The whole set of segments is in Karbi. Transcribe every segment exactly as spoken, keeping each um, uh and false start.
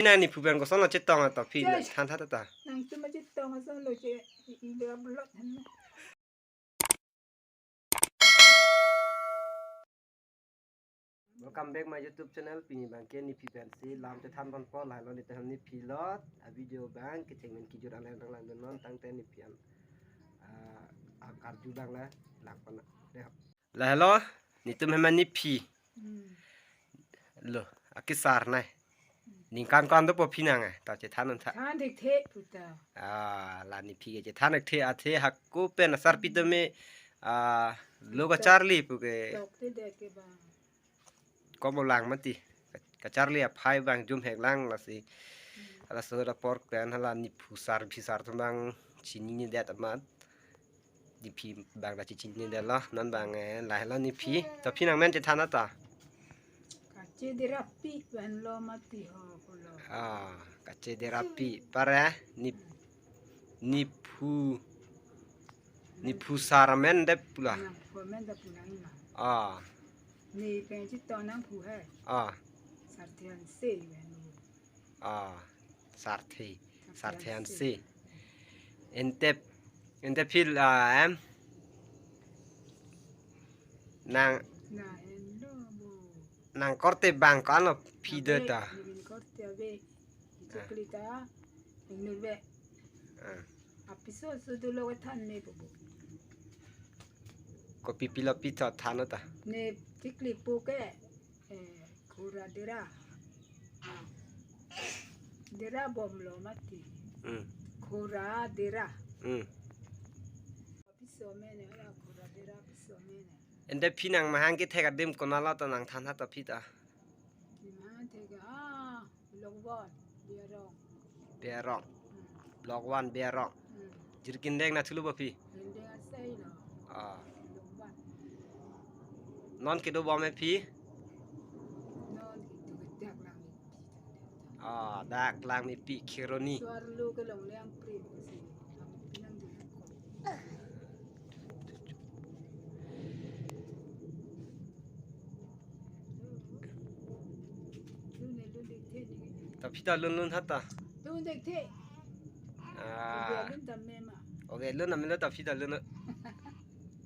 Nang nephu pen kosonlo chetong ato phi Chai. Than tha ta. Nangtum chetong asonlo che, i le ablot han. Welcome back my YouTube channel. Pini abang ke nephi pensi lam chethan ponpo, lahelo netum nephi lo, a video abang kecheng men kejut ale nanglang dun non tangte nephi an, ah, akarju abang la lang pon na. Deh. Lahelo netum hem nephi. Hmm. Lo, akesar nai. Ningkan ko-an dopo phi nang, eh, ta chethan non tha. Than thekthe puta. Ah, la nephi ke chethan thekthe athe hako pen asarpi tame, ah, lo kacharli pu ke. Tok te det ke bang. Komo lang mati. Kacharli aphai abang jum hek lang lasi. Hmm. Laso apor pen hala nephu sar phi sar atum abang chininedet amat. Nephi abang ta chichinine detlo, non abang, eh, lahelo nephi. To phi nang men chethan ato. Kache derapi vanlo mati ho pulo. Ah, kache derapi. Pare, nep-, nephu, nephu sar amen det pulo. Nang phu amen det pulo ina. Ah. Nepen chetong nangphu he. Ah. Sarthe Hanse vanlo. Ah, Sarthe, Sarthe Hanse. Ente, ente phi, ah, em? Nang, na en lo bo. Nang korte abang ko-anlo phi do ta. Ave, nangkorte ave. Ah. Chikli ta, ingnur ve. Ah. Apiso so dolo than me bo. Kopi pilo phi ta than ta. Ne chikli po ke. Eh, Khora dera. Ah. Dera bomlo mati. Hmm. Khora dera. Hmm. Apiso mene, ala Khora dera apiso mene. Ente phi nang mahang kethek adim konatlo ta nang than tha ta phi ta. Mahang thek, ah, Block one, Biarong. Biarong. Hmm. Block one, Biarong. Hmm. Jirikindeng nathulu ba phi? Kindeng asai lo. Ah. Block one. Non kedo bom he phi? Non kedo ke dak Langmepi. Ah, dak Langmepi Kheroni. Suar lo ke long liang prim ke si. Nang dulu ko. Ta phi ta lun lun tha ta. Lun thekthe. Ah. Oge lun tame ma. Oge lun tame lo ta phi ta lun.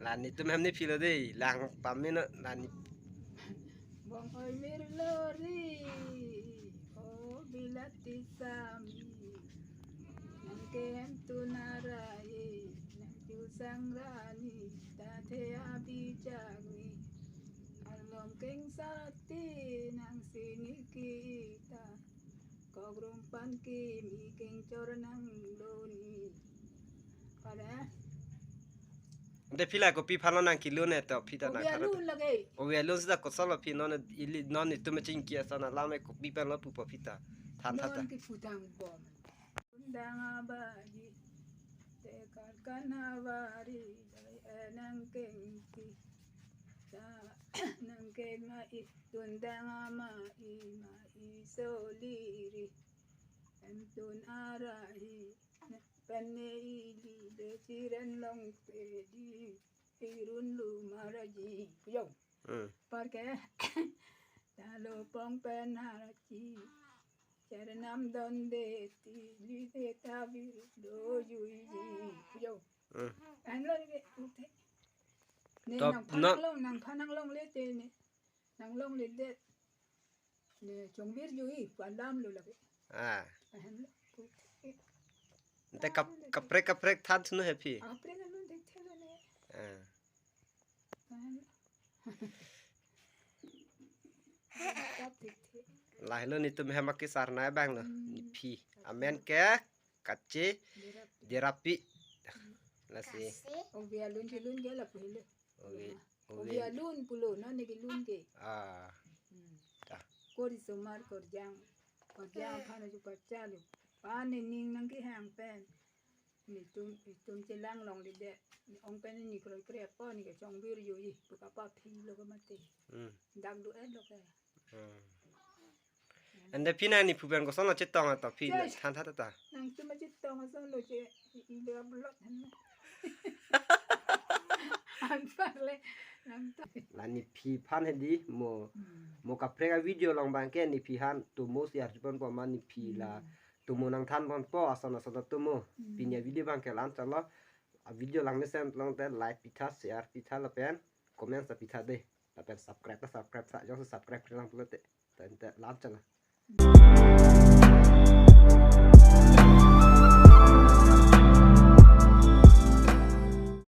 La netum hem nephi lo dei, lang pame non la ne. Bong oi mir lori, o bilati sami. Nang ke hemtun arai, nang ke sangrani, ta the abijak ni. Arlong keng sati, nang sini kita. Kok rumpan kimi keng chor nang loni. Pada. Ante phi la kopi aphan lo nang kelun he to phi ta nang Obi than alun ta. Lage. Obi alun sita kosonlo phi non ili non netum chingki ason alam he kopi aphan lo pupo phi ta. Than tha ta. Non ke pudang bom. Pudang abaji. Tekar kan abari dai enang kengti. Ta nang keng ma i tundang ama i ma i soliri. Hemtun arai. Pene ili de chiren long pedi. Irun lu maraji. Yo. Hmm. Parke. Talo pong pen harachi. Charanam don de ti li de ta vir do yui ji. Yo. Hmm. An lo ke ute. Ne top nang phan no. Nang long, nang phan nang longle te ne. Nang longle det. Ne chongvir yui pandam lo lagi. Ah. Ahem lo. Ute. Ante kap-, kaprek kaprek than thuno he phi. Kaprek anu de thelo ne. Ah. Lahelo netum hem akesar nai abang lo. Hmm. Nephi. Amen ke kache derapi. Lasi. Obi alun ke lun ke lapu helo. Obi, obi. Obi alun pulo, non ne ke lun ke. Ah. Hmm. Ta. Kori somar korjang. Korjang aphan aju pachalo. Pane ning nang kehang pen. Netum, netum chelang longle det. Ne ong pen ne kroikre apot ne kechongvir yui. Pu kapaphi lo ke mati. Hmm. Dak do-et lo ke. Hmm. Ante phi nang nephu pen kosonlo chetong ato phi Chai. Than tha ta ta. Nangtum chetong asonlo che, i le ablot han. Anpar le. Lamta. La nephi aphan hedi mo, Hmm. mo kaprek a-video along abangke nephi aphan tomo si arjuponpo ma nephi la Hmm. tomo nangthanponpo ason ason ta tomo. Hmm. Pini a-video abangke la-an chotlo. A-video langmesen pulote like pitha, share pitha lapen comment ta pitha dei. Lapen subscribe ta subscribe tha, jongsi subscribe lang pulote. Tangte la-an chotlo.